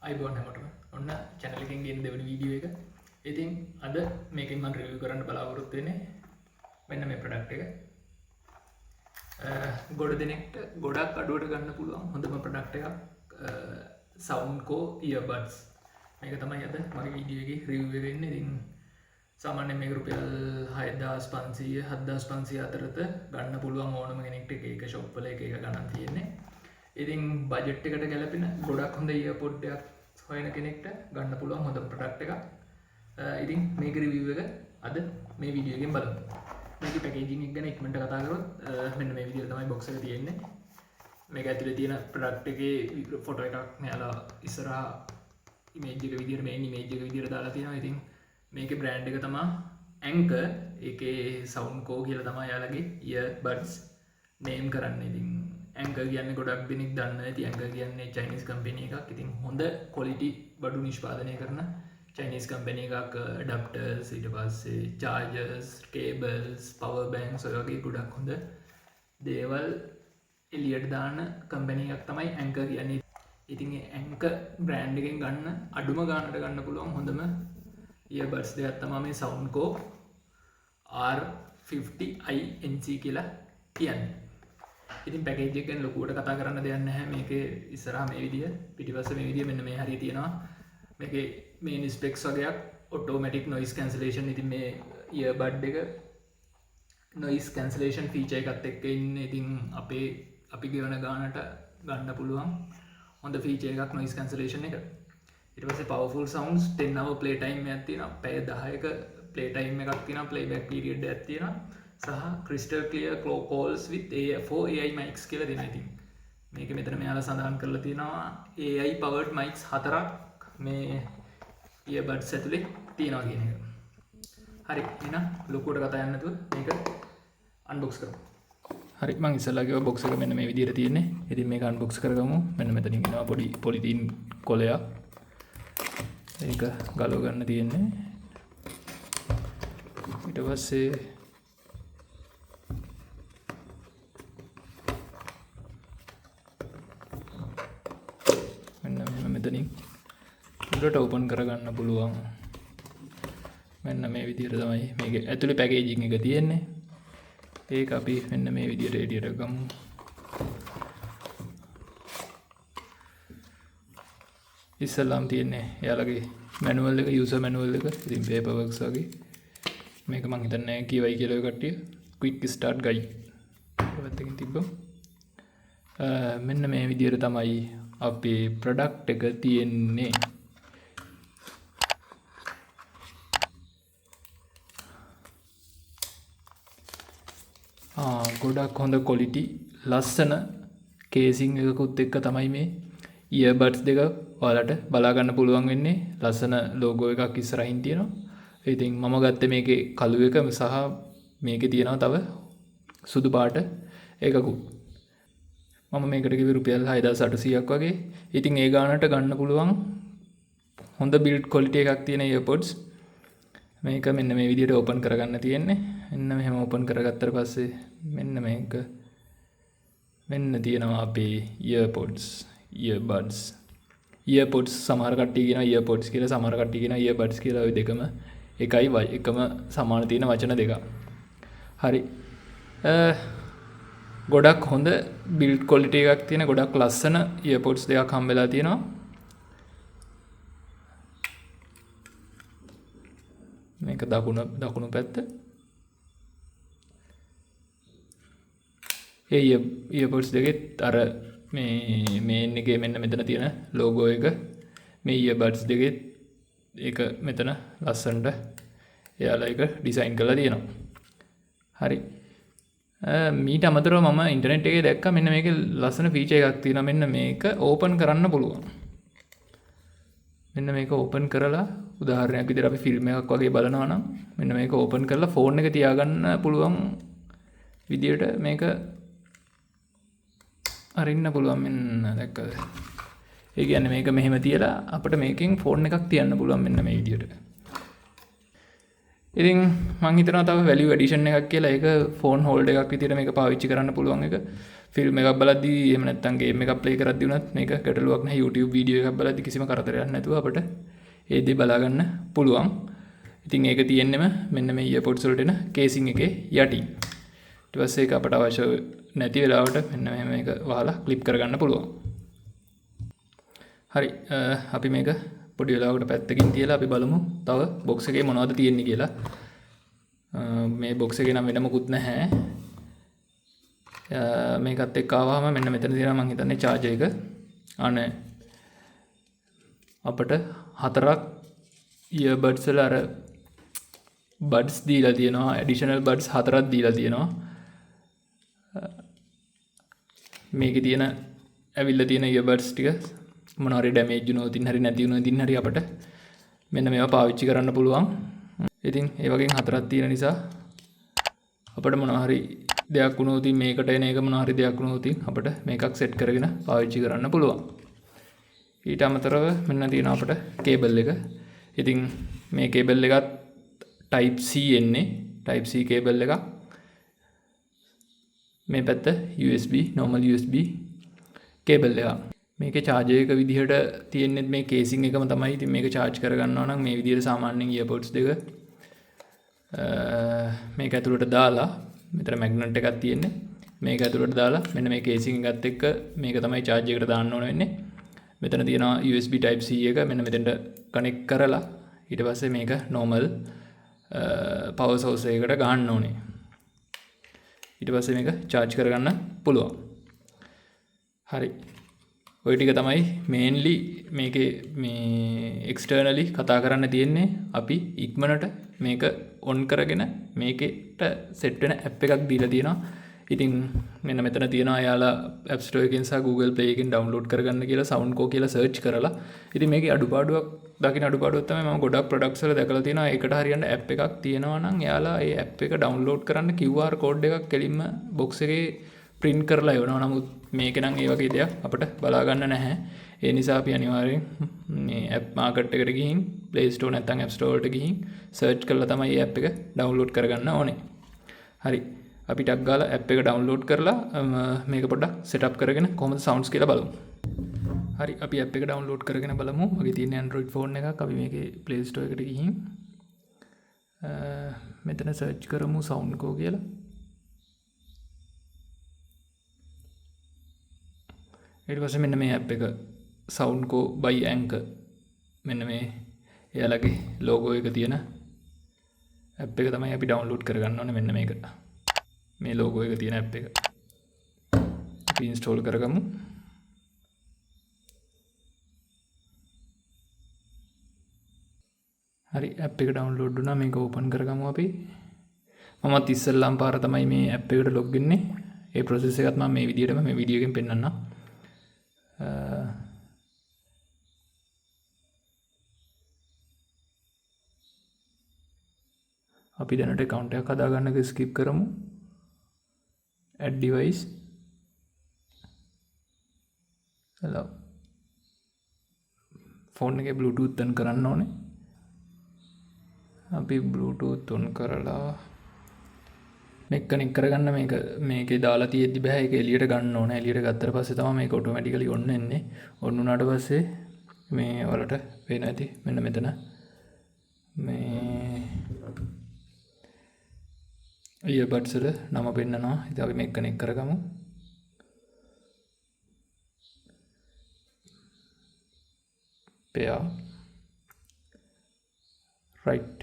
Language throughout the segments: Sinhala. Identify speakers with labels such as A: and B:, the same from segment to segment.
A: අයිබෝන් හැමෝටම ඔන්න චැනල් එකෙන් ගෙන දෙවෙනි වීඩියෝ එක. ඉතින් අද මේකෙන් මම රිවිව් කරන්න බලාපොරොත්තු වෙන්නේ මෙන්න මේ ප්‍රොඩක්ට් එක. ගොඩ දෙනෙක්ට ගොඩක් අඩුවට ගන්න පුළුවන් හොඳම ප්‍රොඩක්ට් එකක් Soundcore earbuds. මේක තමයි අද මගේ වීඩියෝ එකේ රිවිව් එක වෙන්නේ. ඉතින් සාමාන්‍යයෙන් මේක රුපියල් 6500 7500 අතරත ගන්න පුළුවන් ඕනම කෙනෙක්ට එක එක ෂොප් වල එක එක ගණන් තියෙන්නේ. ඉතින් බජට් එකට ගැලපෙන ගොඩක් හොඳ ඉයර්පොඩ් එකක් හොයන කෙනෙක්ට ගන්න පුළුවන් හොඳ ප්‍රොඩක්ට් එකක්. ඉතින් මේක රිවිව් එක අද මේ වීඩියෝ එකෙන් බලමු. මේකේ පැකේජින් එක ගැන ඉක්මනට කතා කරොත් මෙන්න මේ විදිහට තමයි බොක්ස් එක තියෙන්නේ. මේක ඇතුලේ තියෙන ප්‍රොඩක්ට් එකේ ෆොටෝ එකක් මෙයාලා ඉස්සරහා ඉමේජ් එක විදිහට මේන් ඉමේජ් එක විදිහට දාලා තියෙනවා. ඉතින් මේකේ බ්‍රෑන්ඩ් එක තමයි Anker. ඒකේ Soundcore කියලා තමයි යාළගේ ඉයර්බඩ්ස් නේම් කරන්නේ. ඉතින් Anker කියන්නේ ගොඩක් දෙනෙක් දන්නේ නැති Anker කියන්නේ චයිනීස් කම්පැනි එකක්. ඉතින් හොඳ ක්වොලිටි බඩු නිෂ්පාදනය කරන චයිනීස් කම්පැනි එකක්. ඇඩැප්ටර්ස්, ඊට පස්සේ චාර්ජර්ස්, කේබල්ස්, පවර් බැංක්ස් ඔය වගේ ගොඩක් හොඳ දේවල් එළියට දාන කම්පැනි එකක් තමයි Anker කියන්නේ. ඉතින් ඒ Anker brand එකෙන් ගන්න අඩුම ගානට ගන්න පුළුවන් හොඳම ඉයර්බඩ්ස් දෙකක් තමයි මේ Soundcore R50i NC කියලා කියන්නේ. ඉතින් පැකේජ් එක ගැන ලොකුවට කතා කරන්න දෙයක් නැහැ. මේකේ ඉස්සරහා මේ විදිය, පිටිපස්ස මේ විදිය මෙන්න මේ හරිය තියෙනවා. මේකේ මේන් ස්පෙක්ස් වගේක් ඔටෝමැටික් නොයිස් කැන්සලේෂන්. ඉතින් මේ ඉයර්බඩ් එක නොයිස් කැන්සලේෂන් ෆීචර් එකත් එක්ක ඉන්නේ. ඉතින් අපි ගෙවන ගානට ගන්න පුළුවන් හොඳ ෆීචර් එකක් නොයිස් කැන්සලේෂන් එක. ඊට පස්සේ powerful sounds 10 hour play time එකක් තියෙනවා. පැය 10ක ප්ලේ ටයිම් එකක් තියෙනවා, ප්ලේ බෑක් පීරියඩ් එකක් තියෙනවා. සහ crystal clear calls with A4 AI mics කියලා දෙනවා. ඉතින් මේක මෙතන මෙයාලා සඳහන් කරලා තියෙනවා AI powered mics හතරක් මේ ඉයර්බඩ්ස් ඇතුලේ තියෙනවා කියන එක. හරි, එහෙනම් ලොකුවට කතා යන්නේ නැතුව මේක අන්බොක්ස් කරමු. හරි, මං ඉස්සෙල්ලා කිව්වා බොක්ස් එක මෙන්න මේ විදිහට තියෙන්නේ. ඉතින් මේක අන්බොක්ස් කරගමු. මෙන්න මෙතනින් එනවා පොඩි පොලිතීන් කොලයක්. ඒක ගලව ගන්න තියෙන්නේ. ඊට පස්සේ මෙන්න මෙහෙම මෙතනින් උඩට ඕපන් කරගන්න පුළුවන්. මෙන්න මේ විදිහට තමයි මේකේ ඇතුලේ පැකේජින් එක තියෙන්නේ. ඒක අපි මෙන්න මේ විදිහට එළියට ගමු. ඉස්සෙල්ලාම තියෙන්නේ එයාලගේ මැනුවල් එක, යූසර් මැනුවල් එක. ඉතින් පේපර් වර්ක්ස් වගේ. මේක මං හිතන්නේ කියවයි කියලා ඔය කට්ටිය. Quick start guide. ඒ පැත්තකින් තිබ්බම. මෙන්න මේ විදිහට තමයි අපේ ප්‍රොඩක්ට් එක තියෙන්නේ. ගොඩක් හොඳ ක්වොලිටි ලස්සන කේසින් එකකුත් එක්ක තමයි මේ ඉයර්බඩ්ස් දෙක ඔයාලට බලා ගන්න පුළුවන් වෙන්නේ. ලස්සන ලෝගෝ එකක් ඉස්සරහින් තියෙනවා. ඉතින් මම ගත්තේ මේකේ කළු එක සහ මේකේ තියෙනවා තව සුදු පාට එකකුත්. මම මේකට කිව්වේ රුපියල් 6800ක් වගේ. ඉතින් ඒ ගානට ගන්න පුළුවන් හොඳ බිල්ඩ් ක්වොලිටි එකක් තියෙන ඉයර්පොඩ්ස්. මේක මෙන්න මේ විදිහට ඕපන් කරගන්න තියෙන්නේ. මෙන්න මෙහෙම ඕපන් කරගත්තට පස්සේ මෙන්න මේක මෙන්න තියෙනවා අපේ ඉයර්පොඩ්ස්, ඉයර්බඩ්ස්. ඉයර්පොඩ්ස් සමහර කට්ටිය කියනවා ඉයර්පොඩ්ස් කියලා, සමහර කට්ටිය කියනවා ඉයර්බඩ්ස් කියලා. ඔය දෙකම එකයි, එකම සමාන තියෙන වචන දෙකක්. හරි. ගොඩක් හොඳ බිල්ඩ් ක්වොලිටි එකක් තියෙන ගොඩක් ලස්සන ඉයර්පොඩ්ස් දෙකක් හම්බ වෙලා තියෙනවා. මේක දකුණු පැත්ත. ඒ ඉයර්පොඩ්ස් දෙකෙත් අර මේන් එකේ මෙන්න මෙතන තියෙන ලෝගෝ එක මේ ඉයර්බඩ්ස් දෙකෙත් ඒක මෙතන ලස්සනට එයාලා ඒක ඩිසයින් කරලා තියෙනවා. හරි. මීට අමතරව මම ඉන්ටර්නෙට් එකේ දැක්කා මෙන්න මේකේ ලස්සන ෆීචර් එකක් තියෙනවා. මෙන්න මේක ඕපන් කරන්න පුළුවන්. මෙන්න මේක ඕපන් කරලා උදාහරණයක් විදිහට අපි ෆිල්ම් එකක් වගේ බලනවා නම් මෙන්න මේක ඕපන් කරලා ෆෝන් එක තියාගන්න පුළුවන් විදියට මේක අරින්න පුළුවන්. මෙන්න දැක්කද? ඒ කියන්නේ මේක මෙහෙම තියලා අපිට මේකෙන් ෆෝන් එකක් තියන්න පුළුවන් මෙන්න මේ විදියට. ඉතින් මං හිතනවා තව වැලියු ඇඩිෂන් එකක් කියලා ඒක ෆෝන් හෝල්ඩර් එකක් විදියට මේක පාවිච්චි කරන්න පුළුවන් එක. ෆිල්ම් එකක් බලද්දී එහෙම නැත්නම් ගේම් එකක් ප්ලේ කරද්දී වුණත් මේක ගැටලුවක් නැහැ. YouTube video එකක් බලද්දී කිසිම කරදරයක් නැතුව අපිට ඒ දේ බලා ගන්න පුළුවන්. ඉතින් ඒක තියෙන්නෙම මෙන්න මේ ඉයර්පොඩ්ස් වලට එන කේසින් එකේ යටින්. ඊට පස්සේ ඒක අපට අවශ්‍ය නැති වෙලාවට මෙන්න මෙහෙම මේක වහලා ක්ලිප් කරගන්න පුළුවන්. හරි, අපි මේක පොඩි වෙලාවකට පැත්තකින් තියලා අපි බලමු තව බොක්ස් එකේ මොනවද තියෙන්නේ කියලා. මේ බොක්ස් එකේ නම් වෙන මොකුත් නැහැ. මේකත් එක්ක ආවම මෙන්න මෙතන තියෙනවා මං හිතන්නේ චාර්ජර් එක. අනේ අපට 4ක් ඉයර්බඩ්ස් වල අර බඩ්ස් දීලා තියෙනවා, ඇඩිෂනල් බඩ්ස් 4ක් දීලා තියෙනවා. මේකේ තියෙන ඇවිල්ලා තියෙන ඉයර්බඩ්ස් ටික මොන හරි ඩැමේජ් වුණොත් හරි නැති වුණොත් හරි අපට මෙන්න මේවා පාවිච්චි කරන්න පුළුවන්. ඉතින් ඒ වගේම 4ක් තියෙන නිසා අපට මොන හරි දෙයක් වුණොත් මේකට එන එක මොන හරි දෙයක් වුණොත් අපට මේකක් සෙට් කරගෙන පාවිච්චි කරන්න පුළුවන්. ඊට අමතරව මෙන්න තියෙනවා අපට කේබල් එක. ඉතින් මේ කේබල් එකත් Type C එන්නේ, Type C cable එකක්. මේ පැත්ත USB, normal USB cable එකක්. මේකේ චාර්ජර් එක විදිහට තියෙන්නේ මේ කේසින් එකම තමයි. ඉතින් මේක චාර්ජ් කරගන්නවා නම් මේ විදිහට සාමාන්‍යයෙන් ඉයර්පොඩ්ස් දෙක මේක ඇතුළට දාලා මෙතන මැග්නට් එකක් තියෙන්නේ. මේක ඇතුළට දාලා මෙන්න මේ කේසින් එකත් එක්ක මේක තමයි චාර්ජ් එකට දාන්න ඕන වෙන්නේ. මෙතන තියෙනවා USB Type C එක. මෙන්න මෙතෙන්ට කනෙක්ට් කරලා ඊට පස්සේ මේක normal power source එකකට ගහන්න ඕනේ. ඊට පස්සේ මේක චාර්ජ් කරගන්න පුළුවන්. හරි, ඔය ටික තමයි මේන්ලි මේකේ මේ එක්ස්ටර්නලි කතා කරන්න තියෙන්නේ. අපි ඉක්මනට මේක ඔන් කරගෙන මේකෙට සෙට් වෙන ඇප් එකක් දීලා තියෙනවා. ඉතින් මෙන්න මෙතන තියෙනවා එයාලා App Store එකෙන් සහ Google Play එකෙන් ඩවුන්ලෝඩ් කරගන්න කියලා Soundcore කියලා සර්ච් කරලා. ඉතින් මේකේ අඩුපාඩුවක් දකින්න අඩුපාඩුවක් තමයි මම ගොඩක් ප්‍රොඩක්ට්ස් වල දැකලා තියෙනවා. ඒකට හරියන්න ඇප් එකක් තියෙනවා නම් එයාලා ඒ ඇප් එක ඩවුන්ලෝඩ් කරන්න QR code එකක් කෙලින්ම බොක්ස් එකේ ප්‍රින්ට් කරලා එවනවා. නමුත් මේකේ නම් ඒ වගේ දෙයක් අපිට බලා ගන්න නැහැ. ඒ නිසා අපි අනිවාර්යෙන් මේ ඇප් මාකට් එකට ගිහින් Play Store නැත්නම් App Store වලට ගිහින් සර්ච් කරලා තමයි මේ ඇප් එක ඩවුන්ලෝඩ් කරගන්න ඕනේ. හරි, අපි ටක් ගාලා ඇප් එක ඩවුන්ලෝඩ් කරලා මේක පොඩ්ඩක් සෙටප් කරගෙන කොහොමද සවුන්ඩ්ස් කියලා බලමු. හරි, අපි ඇප් එක ඩවුන්ලෝඩ් කරගෙන බලමු. මගේ තියෙන Android phone එකක්. අපි මේකේ Play Store එකට ගිහින් මෙතන සර්ච් කරමු Soundcore කියලා. ඊට පස්සේ මෙන්න මේ ඇප් එක Soundcore by Anchor, මෙන්න මේ එයාලගේ ලෝගෝ එක තියෙන ඇප් එක තමයි අපි ඩවුන්ලෝඩ් කරගන්න ඕනේ. මෙන්න මේක, මේ ලෝගෝ එක තියෙන ඇප් එක අපි ඉන්ස්ටෝල් කරගමු. හරි, ඇප් එක ඩවුන්ලෝඩ් වුණා. මේක ඕපන් කරගමු අපි. මමත් ඉස්සෙල්ලාම පාර තමයි මේ ඇප් එකට ලොග් වෙන්නේ. ඒ ප්‍රොසෙස් එකත් මම මේ විදිහටම මේ වීඩියෝ එකෙන් පෙන්නන්නම්. අපි දැනට account එකක් හදාගන්න එක ස්කිප් කරමු. Add device, allow. Phone එකේ Bluetooth on කරන්න ඕනේ. අපි Bluetooth on කරලා මේක කනෙක්ට් කරගන්න. මේකේ දාලා තියෙද්දි බෑ, ඒක එළියට ගන්න ඕනේ. එළියට ගත්තට පස්සේ තමයි මේක ඔටෝමැටිකලි ඔන් වෙන්නේ. ඔන් වුණාට පස්සේ මේ ඔයාලට පේනවා ඇති මෙන්න මෙතන මේ ඉයර්බඩ්ස් වල නම පෙන්නනවා. ඉතින් අපි මේක කනෙක්ට් කරගමු. Pair right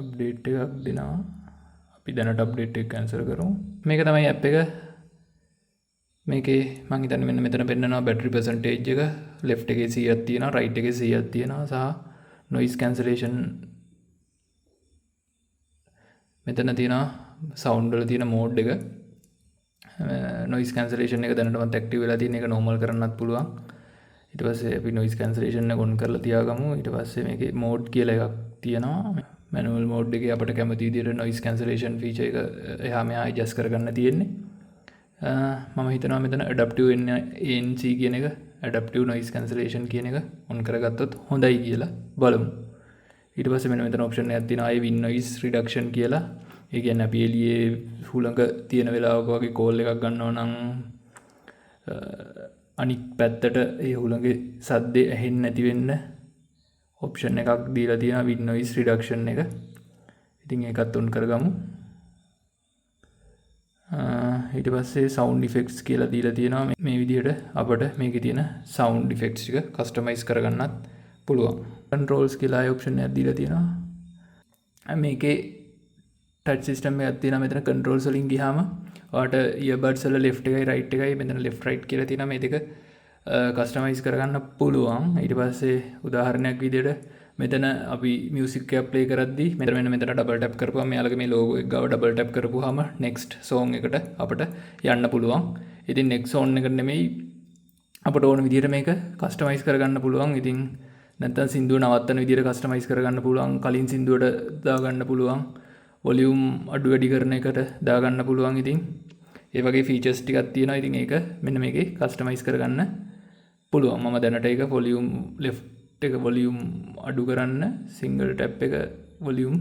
A: update එකක් දෙනවා. අපි දැනට අප්ඩේට් එක කැන්සල් කරමු. මේක තමයි ඇප් එක. මේකේ මං හිතන්නේ මෙන්න මෙතන පෙන්නනවා බැටරි පර්සන්ටේජ් එක. ලෙෆ්ට් එකේ 100ක් තියෙනවා, රයිට් එකේ 100ක් තියෙනවා සහ නොයිස් කැන්සලේෂන් මෙතන තියෙනවා සවුන්ඩ් වල තියෙන මෝඩ් එක. නොයිස් කැන්සලේෂන් එක දැනටමත් ඇක්ටිව් වෙලා තියෙන එක නෝමල් කරන්නත් පුළුවන්. ඊට පස්සේ අපි නොයිස් කැන්සලේෂන් එක ඔන් කරලා තියාගමු. ඊට පස්සේ මේකේ මෝඩ් කියලා එකක් තියෙනවා. මැනුවල් මෝඩ් එකේ අපිට කැමති විදිහට නොයිස් කැන්සලේෂන් ෆීචර් එක එහා මෙහා ඇඩ්ජස්ට් කරගන්න තියෙන්නේ. මම හිතනවා මෙතන ඇඩැප්ටිව් ANC කියන එක, ඇඩැප්ටිව් නොයිස් කැන්සලේෂන් කියන එක ඔන් කරගත්තොත් හොඳයි කියලා බලමු. ඊට පස්සේ මෙන්න මෙතන ඔප්ෂන් එකක් තියෙනවා ආයේ වින් නොයිස් රිඩක්ෂන් කියලා. ඒ කියන්නේ අපි එළියේ හුළඟ තියෙන වෙලාවක වගේ කෝල් එකක් ගන්නවා නම් අනිත් පැත්තට ඒ හුළඟේ සද්දේ ඇහෙන්නේ නැති වෙන්න ඔප්ෂන් එකක් දීලා තියෙනවා වින් නොයිස් රිඩක්ෂන් එක. ඉතින් ඒකත් ඔන් කරගමු. ඊට පස්සේ සවුන්ඩ් ඉෆෙක්ට්ස් කියලා දීලා තියෙනවා. මේ විදිහට අපට මේකේ තියෙන සවුන්ඩ් ඉෆෙක්ට්ස් ටික කස්ටමයිස් කරගන්නත් පුළුවන්. කන්ට්‍රෝල්ස් කියලා ආයෙ ඔප්ෂන් එකක් දීලා තියෙනවා. මේකේ ටච් සිස්ටම් එකක් තියෙනවා. මෙතන කන්ට්‍රෝල්ස් වලින් ගියාම ඔයාට ඉයර්බඩ්ස් වල ලෙෆ්ට් එකයි රයිට් එකයි මෙතන ලෙෆ්ට් රයිට් කියලා තියෙනවා. මේ දෙක කස්ටමයිස් කරගන්න පුළුවන්. ඊට පස්සේ උදාහරණයක් විදිහට මෙතන අපි මියුසික් එකක් ප්ලේ කරද්දී මෙතන මෙන්න මෙතන ඩබල් ටැප් කරපුවාම මෙයාලගේ මේ ලෝගෝ එක ගාව ඩබල් ටැප් කරපුවාම නෙක්ස්ට් සෝන් එකට අපිට යන්න පුළුවන්. ඉතින් නෙක්ස්ට් සෝන් එකට නෙමෙයි අපට ඕන විදිහට මේක කස්ටමයිස් කරගන්න පුළුවන්. ඉතින් නැත්තම් සින්දුව නවත්තන විදිහට කස්ටමයිස් කරගන්න පුළුවන්, කලින් සින්දුවට දාගන්න පුළුවන්, වොලියුම් අඩු වැඩි කරන එකට දාගන්න පුළුවන්. ඉතින් ඒ වගේ ෆීචර්ස් ටිකක් තියෙනවා. ඉතින් ඒක මෙන්න මේකේ කස්ටමයිස් කරගන්න පුළුවන්. මම දැනට ඒක වොලියුම් ලෙෆ්ට් එක වොලියුම් අඩු කරන්න, සිංගල් ටැප් එක වොලියුම්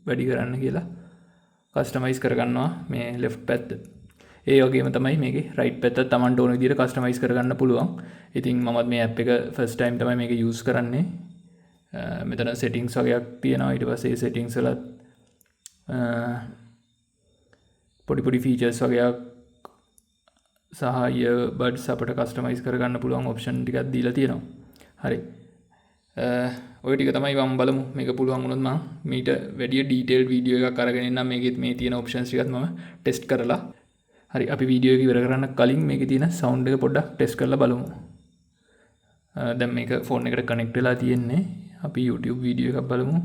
A: වැඩි කරන්න කියලා කස්ටමයිස් කරගන්නවා මේ ලෙෆ්ට් පැත්ත. ඒ වගේම තමයි මේකේ රයිට් පැත්තත් Tamanට ඕන විදිහට කස්ටමයිස් කරගන්න පුළුවන්. ඉතින් මමත් මේ ඇප් එක ෆස්ට් ටයිම් තමයි මේක යූස් කරන්නේ. මෙතන සෙටින්ග්ස් වගේක් තියෙනවා. ඊට පස්සේ ඒ සෙටින්ග්ස් වලත් පොඩි පොඩි ෆීචර්ස් වගේක් සහ ඉයර්බඩ්ස් අපිට කස්ටමයිස් කරගන්න පුළුවන් ඔප්ෂන් ටිකක් දීලා තියෙනවා. හරි. ඔය ටික තමයි මම බලමු. මේක පුළුවන් වුණොත් මම මීට වැඩිය ඩීටේල්ඩ් වීඩියෝ එකක් අරගෙන එන්නම්. මේකෙත් මේ තියෙන ඔප්ෂන්ස් ටිකත් මම ටෙස්ට් කරලා. හරි, අපි වීඩියෝ එක ඉවර කරන්න කලින් මේකේ තියෙන සවුන්ඩ් එක පොඩ්ඩක් ටෙස්ට් කරලා බලමු. දැන් මේක ෆෝන් එකට කනෙක්ට් වෙලා තියෙන්නේ. අපි YouTube video එකක් බලමු.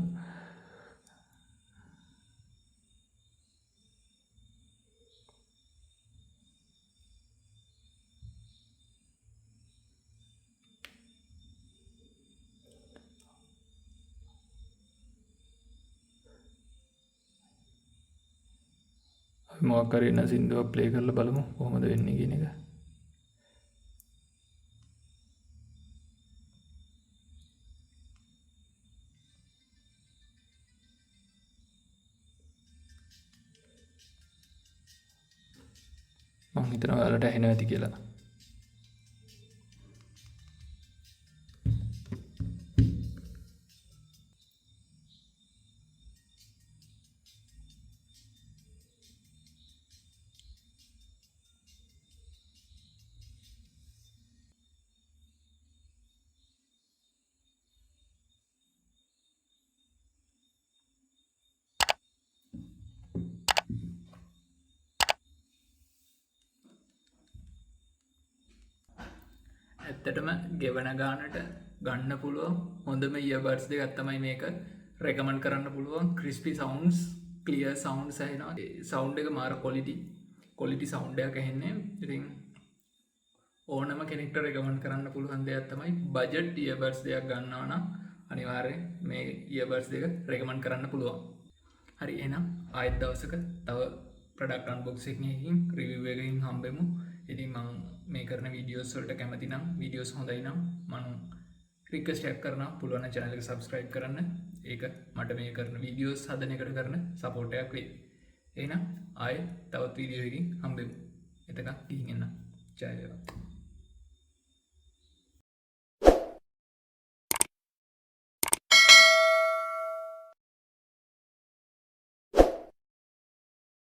A: අපි මොකක් හරි වෙන සින්දුවක් ප්ලේ කරලා බලමු කොහොමද වෙන්නේ කියන එක. මං හිතනවා ඔයාලට ඇහෙනවා ඇති කියලා. ඇත්තටම ගෙවන ගානට ගන්න පුළුවන් හොඳම ඉයර්බඩ්ස් දෙකක් තමයි මේක. රෙකමන්ඩ් කරන්න පුළුවන්. ක්‍රිස්පි සවුන්ඩ්ස්, ක්ලියර් සවුන්ඩ්ස් ඇහෙනවා. ඒ සවුන්ඩ් එක මාර ක්වොලිටි සවුන්ඩ් එකක් ඇහෙන්නේ. ඉතින් ඕනම කෙනෙක්ට රෙකමන්ඩ් කරන්න පුළුවන් දෙයක් තමයි බජට් ඉයර්බඩ්ස් දෙකක් ගන්නවා නම් අනිවාර්යෙන් මේ ඉයර්බඩ්ස් දෙක රෙකමන්ඩ් කරන්න පුළුවන්. හරි, එහෙනම් ආයෙත් දවසක තව ප්‍රොඩක්ට් අන්බොක්සිං එකකින් රිවිව් එකකින් හම්බෙමු. ඉතින් මං මේ කරන වීඩියෝස් වලට කැමති නම්, වීඩියෝස් හොඳයි නම් මං රික්වෙස්ට් එකක් කරනවා පුළුවන් නම් චැනල් එක සබ්ස්ක්‍රයිබ් කරන්න. ඒක මට මේ කරන වීඩියෝස් හදන එකට කරන සපෝට් එකක් වෙයි. එහෙනම් ආයෙ තවත් වීඩියෝ එකකින් හම්බෙමු. එතකන් ගිහින් එන්න. ජය වේවා.